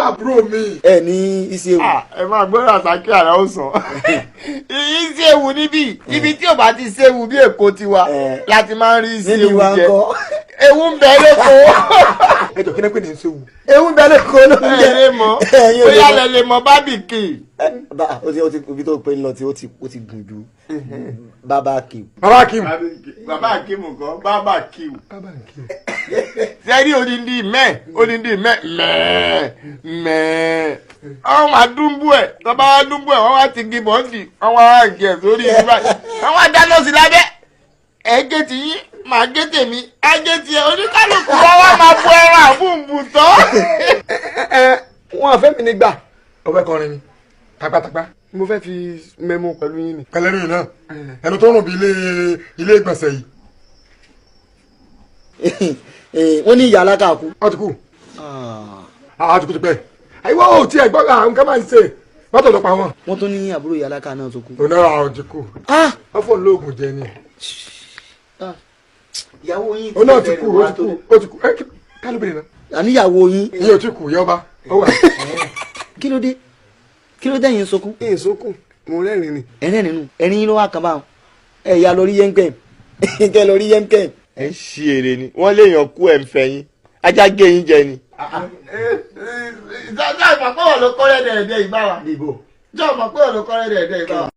àbúrò mi. Ẹ ní iṣẹ́ ewu. Ẹ máa gbọ́dọ̀ àsákí àrà ó sàn. Iṣẹ́ ewu níbí, ibi tí ò bá ti séwu bí Èkó tiwa láti máa ń rí iṣẹ́ Níbi ewu wa ń jẹ. kọ́. Ewu ń bẹ lóko. Ẹ jọ, kí ni pé ní séwu? Ewu ń bẹ lóko ló ń jẹ. Ẹ lè mọ̀. Ẹ̀yin ò lè Bóyá mọ̀. lẹ lè mọ bábìkì. Ó ti ibi tó pé ń lọ tí ó ti gùn ju bàbá kì. Bàbá Akim. Bàbá Akimu kan, bàbá Kiu. Bàbá Akim. Sẹ́rí odindi mẹ́, odindi mẹ́ mẹ́ẹ̀ mẹ́ẹ̀. Wọ́n máa dúnbú ẹ̀, tọ́ba wá dúnbú ẹ̀, wọ́n wá ti gi bọ́ǹdì, wọ́n wá gẹ̀ sórí ìlú báyìí. Wọ́n wá dáná sí lábẹ́. Ẹ gé ti yín, màá gé tèmi, á gé tiẹ̀, oníkálukú wá wá máa bu ẹran àbúǹbù tán. Ẹ wọn àfẹ́ mi nígbà. Ọbẹ̀ kọrin ni tagbátagba. Mo fẹ́ fi mẹ́mú pẹ̀lú yín ni. Pẹ̀lẹ́rù yìí náà, ẹnu tó rùn bí ilé ìgbọ̀nsẹ̀ yìí. Wọ́n ní ìyá alákà kú. Wọ́n ti kú, àwọn ti kú ti pẹ́. Àyíwá ò tiẹ̀ gbọ́, àwọn nǹkan máa ń ṣe mọ́tò ló pa wọn. Wọ́n tún ní àbúrò ìyá alákà náà tó kú. Òun náà, àwọn ti kú. Wọ́n fóun lóògùn jẹ ni. Ìyàwó yín. Òun náà ti kú, ó ti kú, ó ti kú. Ẹ ká ló bèrè náà. Àníyàwó yín. Ìyẹn ò ti kú, yọba ó wà. Kí ló dé? Kí ló dé yín sunkún? Yín sunkún, mo rẹ́rìn ni. Ẹ̀rín nínú ẹ̀rín yín ló wà kàn báwọn. Ẹ̀ ya lórí yẹ́ńkẹ́ kẹ́ lórí yẹ́ńkẹ́. Ẹ ń ṣí èrè ni, wọ́n léèyàn kú, ẹ̀ ń fẹ̀yìn ajá gé yín jẹ ni. Ìjọba ìmọ̀ pé wọ́n ló kọ́rẹ́ dẹ̀ẹ̀dẹ̀ ìbá wa. Ìjọba ìmọ̀ pé wọ́n ló kọ́rẹ́ dẹ̀ẹ̀dẹ̀ ìbá wa.